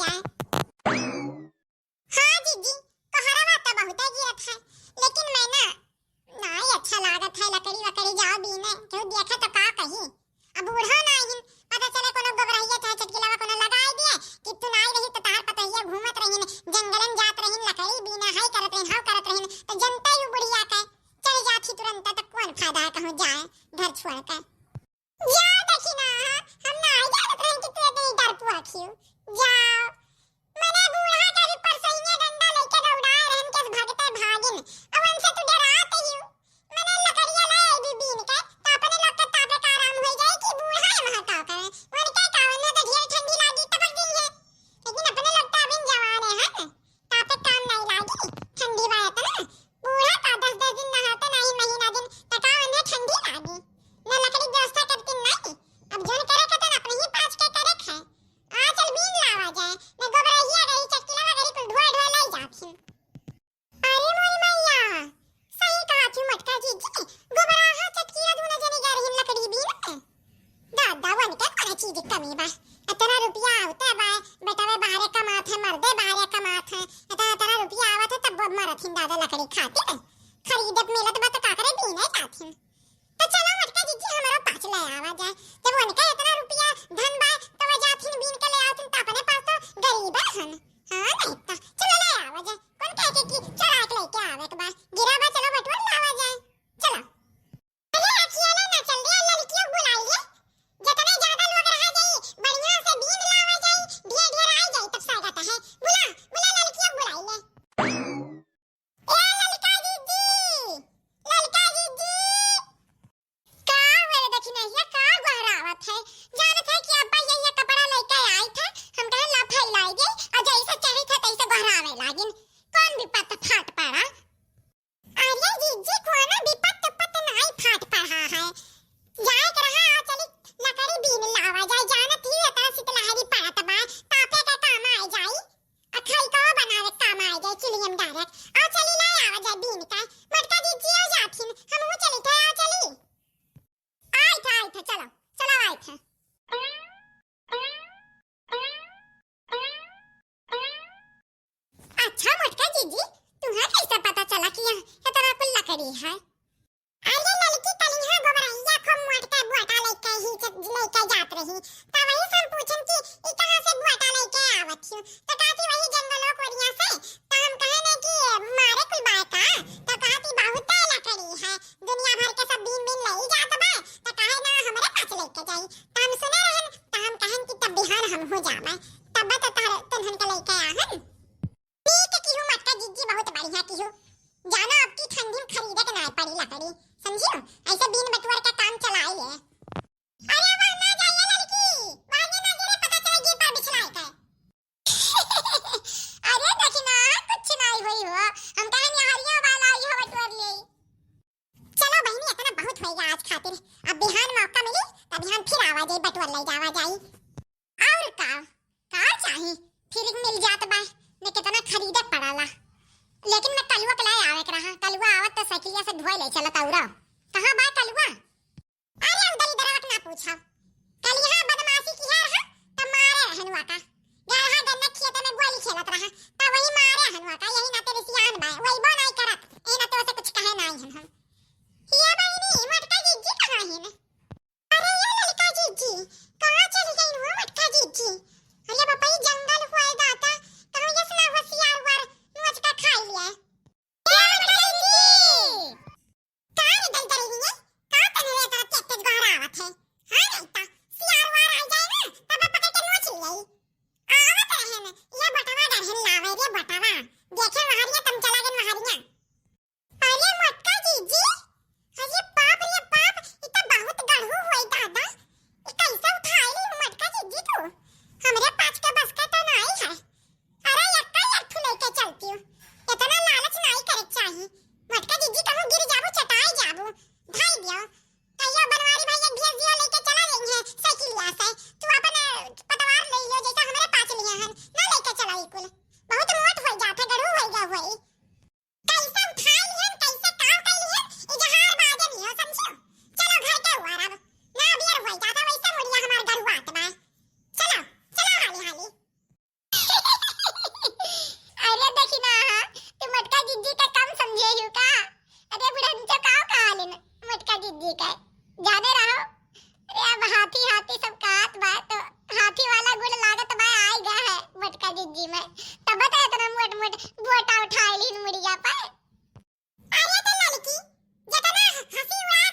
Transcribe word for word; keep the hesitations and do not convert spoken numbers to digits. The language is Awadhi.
जाए। हाँ जीजी, कोहरवा तो बहुते गिरत है, लेकिन मैं ना, नाई अच्छा लागत है, लकड़ी वकड़ी जाओ बीने, केहू देखे तो का कही। अब बूढ़ा ना आइन, पता चले कोनो गोबरहिया चाहे चटकिलावा कोनो लगाई दिए कि तू नाई रही तो तहार पतोहिया घूमत रहिन, जंगलन जात रहिन, लकड़ी बीना हाई करत रहिन, हाउ करत रहिन, तो जनते ही बुढ़िया के चढ़ जात ही तुरंत, तो कौन फायदा है कहूँ जाए घर छोड़ के। जाओ दखिना, हम नाई जानत रहिन कि तू इतनी डरपुआ खियो। जाओ, मने बूढ़ा के भी परसैया डंडा लेके दौड़ाए रहन के भगते भागिन। अब उनसे तू डरात ही। मने लकड़िया ले आई भी बीन के, तो अपने लोग के तापे का आराम हो जाई कि बूढ़ा है वहाँ का करे। उनके का, उन्हें तो ढेर ठंडी लागी तपक दिन है। लेकिन अपने लोग तो अभी जवान है, तापे काम नहीं लागी। ठंडी बा इतना। बूढ़ा का दस दस दिन नहाते नहीं, महीना दिन, तो का उन्हें ठंडी लागी। न लकड़ी व्यवस्था करती नहीं। अब जोन करे के तो अपने ही पास के करे है। आ चल बीन लावा जाए, मैं गोबरहिया गई, चटकिला वगैरह कुल ढोए ढोए लाई जात ही। अरे मोरी मैया, सही कहा थी मोटका जीजी, गोबराहा चटकिला दूनो जने जा रही लकड़ी बीन। दादा वन के कौन चीज कमी बा, इतना रुपया आवते बा, बेटवे बाहरे कमात है, मर्दे बाहरे कमात है, इतना इतना रुपया आवत है तब मरत हिन दादा लकड़ी खातिर। खरीदत मिलत बा तो का करे बीने जात हिन। तो चलो मोटका जीजी हमारा पाँच ले आवा जाए। जब उनका इतना रुपया धन बा तो वो जाथिन बीन के ले आवथिन तो अपने पास तो गरीब हन। हाँ नहीं तो चलो ले आवा जाए। कौन कह के कि चोरा के लेके आवे के बा। गिरा बा चलो बटुआ लावा जाए। चलो। अरे अखिया ले ना चल रे लड़कियों बुलाई ले। जितने ज्यादा लोग रहा जाई बढ़िया से बीन लावा जाई। ढेर ढेर आई जाई तब स्वागत है। बुला बुला लड़कियों बुलाई ले। ए ललका जीजी, ललका जीजी। का हो रे दखिनहिया, का गोहरावत है? जानत है कि अब्बा ये, ये कपड़ा लेके आई थे, हम कहे ला फैलाई गई, और जैसे चढ़ी थे तैसे गोहरावे लागिन। कौन विपत फाट पड़ा? अरे जीजी, कोनो विपत उपत नाई फाट पड़ा है। जाए के रहा, आ चली लकड़ी बीन लावा जाए, जानत ही इतना शीतलहरी पड़त बा, तापे के काम आ जाई। आ खाई का बनावे काम आ जाए चुलियम डारत। आ चली ला आवा जाए बीन का। मोटका जीजी आ जाथिन, हम वो चली थे, आ चली। आई थे, आई थे, चलो, चलो आई थे। अच्छा मोटका जीजी, तुम्हें कैसे पता चला कि यहाँ इतना कुल लकड़ी है? अरे ललकी कलिहा गोबरैया खूब मोटका बोटा लइके ही च-, लइके जात रही। त वही से हम पूछन कि ई कहाँ से बोटा लइके आवत हियो? त कहती वही जंगलो कोरिया से। त हम कहे ने कि मारे कुल बाय का? त कहती बहुते लकड़ी है, दुनिया भर के सब बीन बीन लई जात बा। त कहे ना हमरे पास लइके जाई। त हम सुने रहन, त हम कहन कि तब बिहान हम हो जाबे, तब त तहर-, तन्हन के लइके आहन। ठीक किहू मोटका जीजी, बहुत बढ़िया किहू। जानो अब की ठंडी में खरीदे के नाय पड़ी लकड़ी, समझियो? ऐसे बीन बटुअर के काम चलाई ले। अरे वाह ना जाइए लड़की, वाह ना गिरे, पता चले जी पर बिछलाई के। अरे देखी ना, कुछ नाय होई हो, हम कहन यहाँ हरिया वाला आई हो बटुअर ले। चलो बहिनी, इतना बहुत होइगा आज खातिर। अब बिहान मौका मिली, तब बिहान फिर आवा जाई, बटुअर ले जावा जाई। और का, का चाही? फ्री मिल जात बा, ने कितना खरीदे पड़ाला। लेकिन मैं कलुआ के लाए आवे के रहा, कलुआ आवत तो साइकिलिया से ढोए ले चलत औरा। कहाँ बा कलुआ? अरे हम दलिदरवा के ना पूछा। कल यहाँ बदमाशी किहे रहा, तब मारे रहन वका। गरहा गन्ना खेत में गोली खेलत रहा, तब वही मारे रहन वका। यही नाते रिसियान बा, वही बो नाई करत, यही नाते उसे कुछ कहे नाई हन हम। ये बहिनी, मोटका जीजी कहाँ हिन? अरे ये ललका जीजी, कहाँ चली गई हो मोटका जीजी? अरे बापा, ये जंगल हुआ है दादा, कहूँ ये सुना होशियार हुआ, नोच का खाई लिया। ए मोटका जीजी! का रे दल दल लिए? का तने रे इतना तेज तेज गोहरावत है? हाँ नहीं ता, सियार वार आ जाए ना, तब पकड़ के नोच लिया। आवत रहे न, ये बटवा डरहन लावे रे बटवा। देखे वहारिया तम चला गन वहारिया। अरे मोटका जीजी, अरे बाप रे बाप, ई तो बहुत गढ़ू होई दादा। ई कैसे उठाई ली मोटका जीजी तू? हमरे पास के बस के तो नाई है। अरे एक्का एक ठू लेके चलती हूँ। इतना लालच नाई करे के चाही। मोटका जीजी कहूँ गिर जाबू, चटाई जाबू। धाई दियो। कहियो बनवारी भैया भेज दियो, लेके चला रही है साइकिलिया से। तू अपन, अ, पतवार ले लियो, जैसा हमरे पास लिए हन। ना लेके चला ई कुल। बहुत मोट होई जात है, गढ़ू होई गया होई। जिज्जी मैं, तब तो इतना मोट मोट बोटा उठाए लीन मुड़िया पर। अरे तो लड़की, जितना हंसी उड़ा